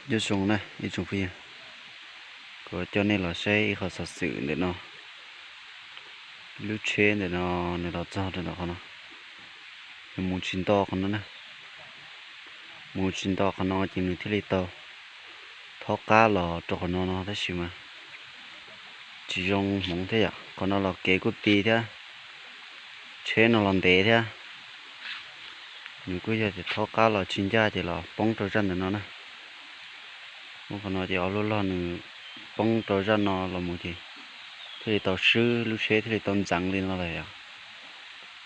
Nyob zoo na ib tsoom phooj ywg, kuv coj nej los saib ib qho xov xwm ntawm no. Lub tsheb ntawm no nws los txog rau ntawm qhov no, nws mus tsis nto qhov no na. Mus tsis nto qhov no ces nws thiaj li tau thaub qab los rau qhov no no tab sis mas tsis zoo hmoov thiab yom. Qhov no los kev kuj ti thiab, tsheb no los ntev thiab. Nws kuj yog tias thaub qab los tsis ncaj ces los poob rau zaj ntawm no na. Ub, qhov no ces ob lub log nws poob rau zaj no los mus ces thiaj li tau swb, lub tsheb thiaj li tau ntxeev li no lawm yom.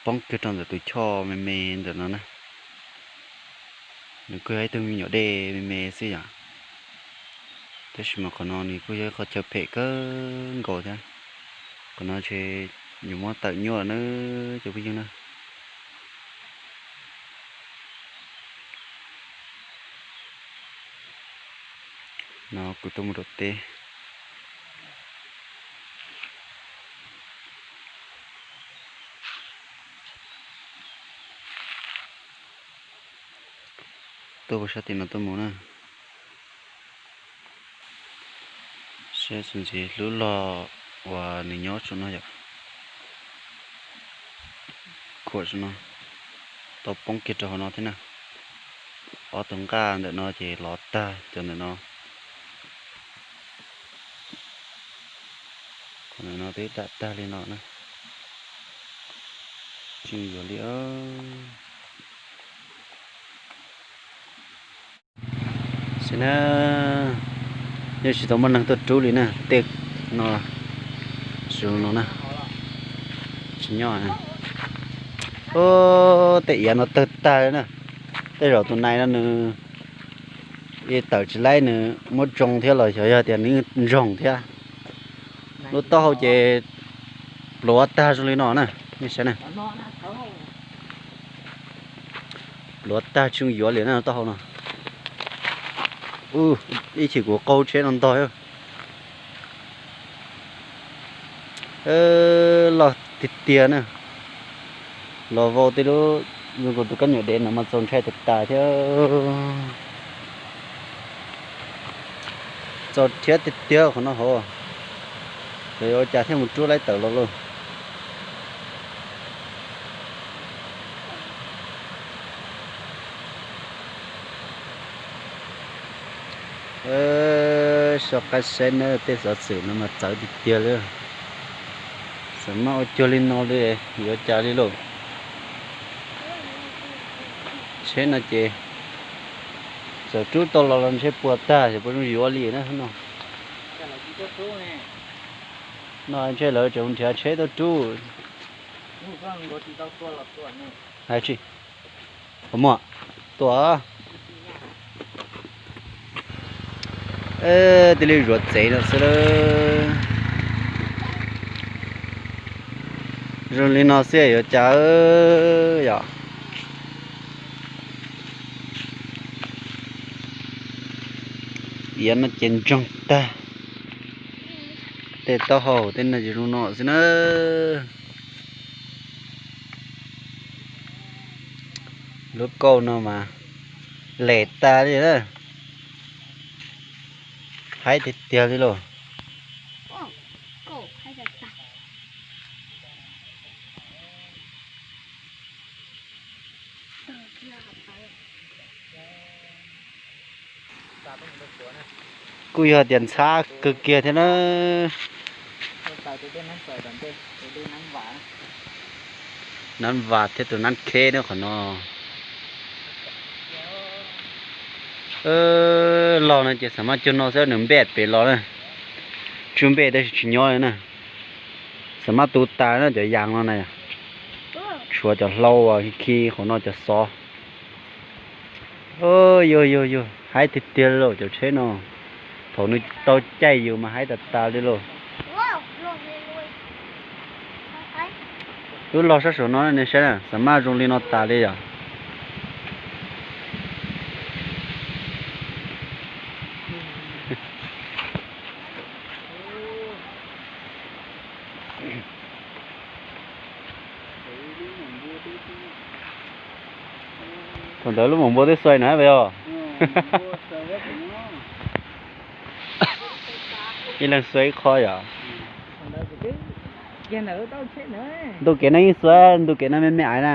Poob kiag rau ntawm tus choj me me ntawm no na. Nws kuj yog ib tug me nyuam dej me me xwb yom. Tab sis mas qhov no nws kuj yog ib qho chaw phem kawg nkaus thiab. Qhov no ntshe yuav muab tawm nyuaj na cov phooj ywg na. No kuv tuaj mus rau teb, tuaj puag sab tim no tuaj mus na. Saib txuas ntxiv lub log uas nws nyob saum no yom. Khuam saum no tau poob kiag rau hauv no thiab na. Ob tug nqaj ntawm no ces lov tag cov ntawm no. Qhov ntawm no twb dam tag li no na. Tsis yuav li. Xwb na, yeej tsis tau muaj neeg tuaj rub li na, tej no zoo no na, tsis nyob. Tej iav no tawg tag na, tej zaum tus nais no nws tawm tsis laib nws muab tsoo thiab los xyov yog tias nws ntsoog thiab. Lub taub hau ces pluav tag zoo li no na, nej saib na. Pluav tag tsis yuav li na taub hau no. Ib chim kuv qaug tsheb no ntog. Loj tiag tiag na. Los vau tej lub, zoo nkaus tus kab nyuam dev no mas txaus ntshai tas tas thiab. Txaus rhiab tiag tiag qhov no hauv. Xyov yuav ua cas thiaj mus rub laib tawm los lauj. Soj qab saib na, tej xov xwm no mas txawv tiag tiag li. Xam maj ua cuag li no li, yuav cas li lauj. Tsheb no ces txawm rub tau los los ntshe puas tag, puas zoo yuav li na no. No ntshe lawv tseem nrhiav tsheb tuaj rub. Hais tsis, qhov muag, tua. Tij li zuav txev no xwb lawm. Zoo li no xwb yuav cas yom. Iav no ces ntsoog tag. Tej taub hau tej no ces zoo no xwb na. Lub kauj no mas lem tas li na. Haib tiag tiag li lauj. Kuj yog tias ntxhab kawg kiag thiab na. Nab vas thiab tus nab kheb na qhov no. Log no ces xam maj cuag no xwb, nws npej pem los na. Tsub npej tab sis tsis nyob li na. Xam maj tu tas na cov yas no na. Tshuav cov hlau uas khi qhov no cov xov. Yog yog yog, haib tiag tiag lauj cov tsheb no. Thaum nws tau caij yus mas haib tas tas li lauj. Lub log sab saum no nej saib na, xam maj zoo li no tas li yom. Thaum ntawd lub maum npua twb xuas no hab yog. Ib leeg xuav ib qho yom. Ntu kev no yeej xuav ntu kev no me me aiv na.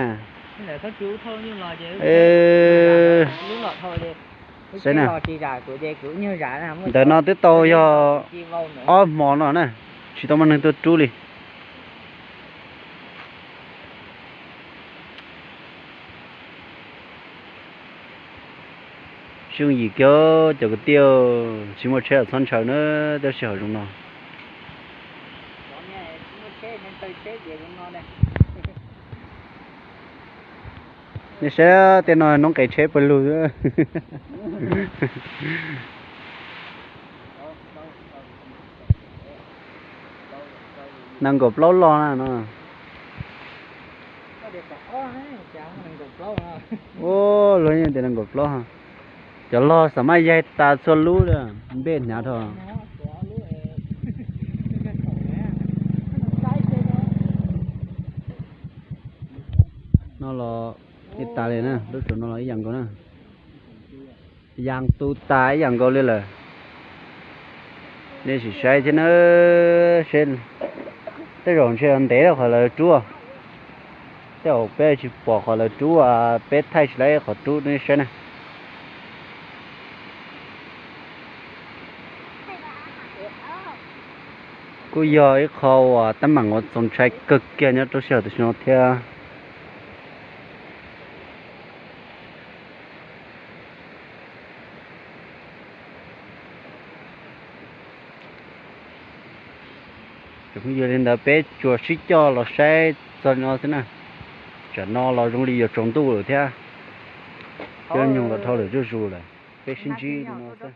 Saib na. Ntawm no twb tau yog ob hmo no na, tsis tau muaj neeg tuaj rub li. Zoo yim kiag cov kwv tij, tsis muaj tsheb los txhob ntshaw na, tab sis hauv zoo no. Nej saib tej no noob qes tsheb pawg lug. Nees nkaum plaub log na no. Ua luag yeej tias nees nkaum plaub. Cov log xam maj yaig tas txhua lub li, npej hnav dhau. No los ib tas li na, lub saum no los ib yam nkaus na. Yas tu tas ib yam nkaus li lawm. Nej sim saib thiab na, seb tej zaum ntshe ntev qhov lawv rub. Tej zaum peb tsis pom qhov lawv rub, peb thaij tsis tau qhov rub, nej saib na. Kuj yog ib qho uas teeb meem uas txaus ntshai kawg kiag nyob rau sij hawm tam sim no thiab. Cov phooj ywg, li ntawd peb tsuas sib coj los saib txog no xwb na. Tsam no los zoo li yuav tsaus ntuj lawm thiab. Caij nyoog los dhau lawm zuj zus lawm. Peb sib ntsib li no xwb.